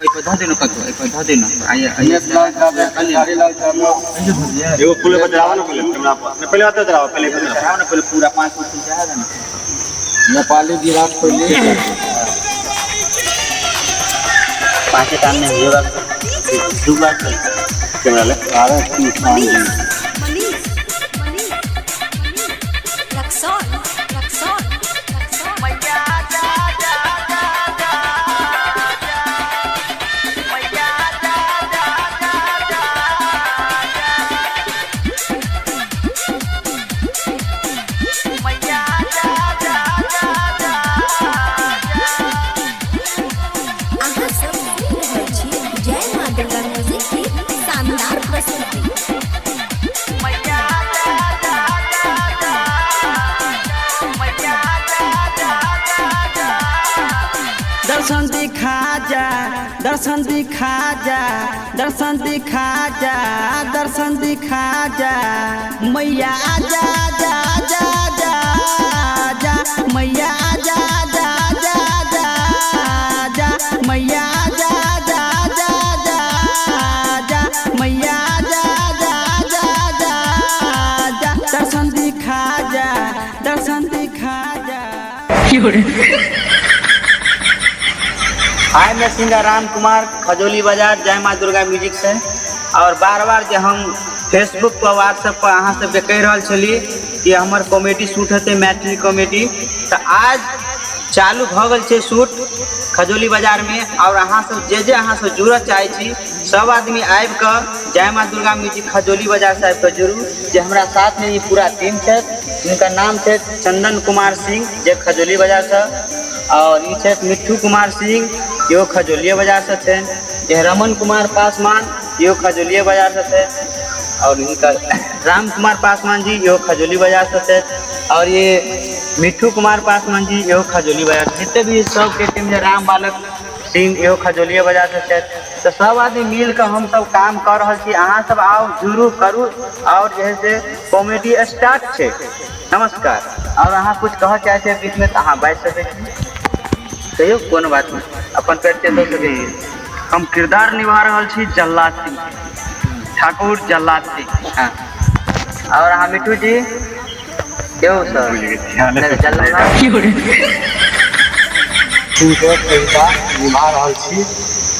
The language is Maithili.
एहि पर धऽ दे ने कतौ, एहि पर धऽ दे ने। आइए आइए, एगो फूल पर चढ़ावा ना पहले कैमरा पर। नहीं, पहले हाथ चढ़ावा, पहले पहले चढ़ाओ ना पहले पूरा 5 गो फूल चढ़ा देना। नेपाली विराट कोहली पाँचे टाइम में होगा, दू बार चल। कैमरा ले। भारत किसान जी। मनीष, मनीष, रक्सौल, रक्सौल, रक्सौल। अहाँ सब सुनि रहल छी जय माँ दुर्गा म्यूजिक की शानदार प्रस्तुति। दर्शन दिखा जा, दर्शन दिखा जा, दर्शन दिखा जा, दर्शन दिखा जा मैया, जा जा जा जा जा मैया, जा जा जा जा जा मैया, जा जा जा जा जा मैया, जा जा जा जा जा, दर्शन दिखा जा, दर्शन दिखा जा। हाय, मैं सिंगर राम कुमार, खजौली बाजार, जय माँ दुर्गा म्यूजिक से। और बार बार जे हम फेसबुक पर व्हाट्सएप पर अहाँ सबके कहि रहल छली कि हमर कॉमेडी शूट हेतै, मैथिली कॉमेडी, तऽ आज चालू भऽ गेल छै शूट खजौली बाजारमे। और अहाँ सब जे जे अहाँ सब जुड़ऽ चाहै छी, सब आदमी आबि कऽ जय माँ दुर्गा म्यूजिक खजौली बाजार से आबि कऽ जुड़ू। जे हमरा साथमे ई पूरा टीम छथि, जिनकर नाम छै चंदन कुमार सिंह, जे खजौली बाजारसँ, और ई छथि मिट्ठू कुमार सिंह, इहो खजौलिए बाजारसँ छनि, जे रमन कुमार पासवान, इहो खजौलिए बाजारसँ छथि, और हिनकर राम कुमार पासवान जी, इहो खजौली बाजारसँ छथि, और ये मिट्ठू कुमार पासवान जी, इहो खजौली बाजार। जते भी सबके टीम जे राम बालक सिंह, इहो खजौलिए बाजारसँ छथि। तऽ सब आदमी मिल कऽ हमसब काम कऽ रहल छी। अहाँ सब आउ, जुड़ू, करू, और जे है से कॉमेडी स्टार्ट छै। नमस्कार। और अहाँ कुछ कहऽ चाहै छियै बीचमे तऽ अहाँ बाजि सकै छी, कहियौ, कोनो बात नहि, अपन परिचय दऽ सकै छी। हम किरदार निभा रहल छी जल्लाद सिंह, ठाकुर जल्लाद सिंह। हाँ, और अहाँ मिट्ठू जी यौ सर, नहि, जल्लाद सिंहके कविता निभा रहल छी।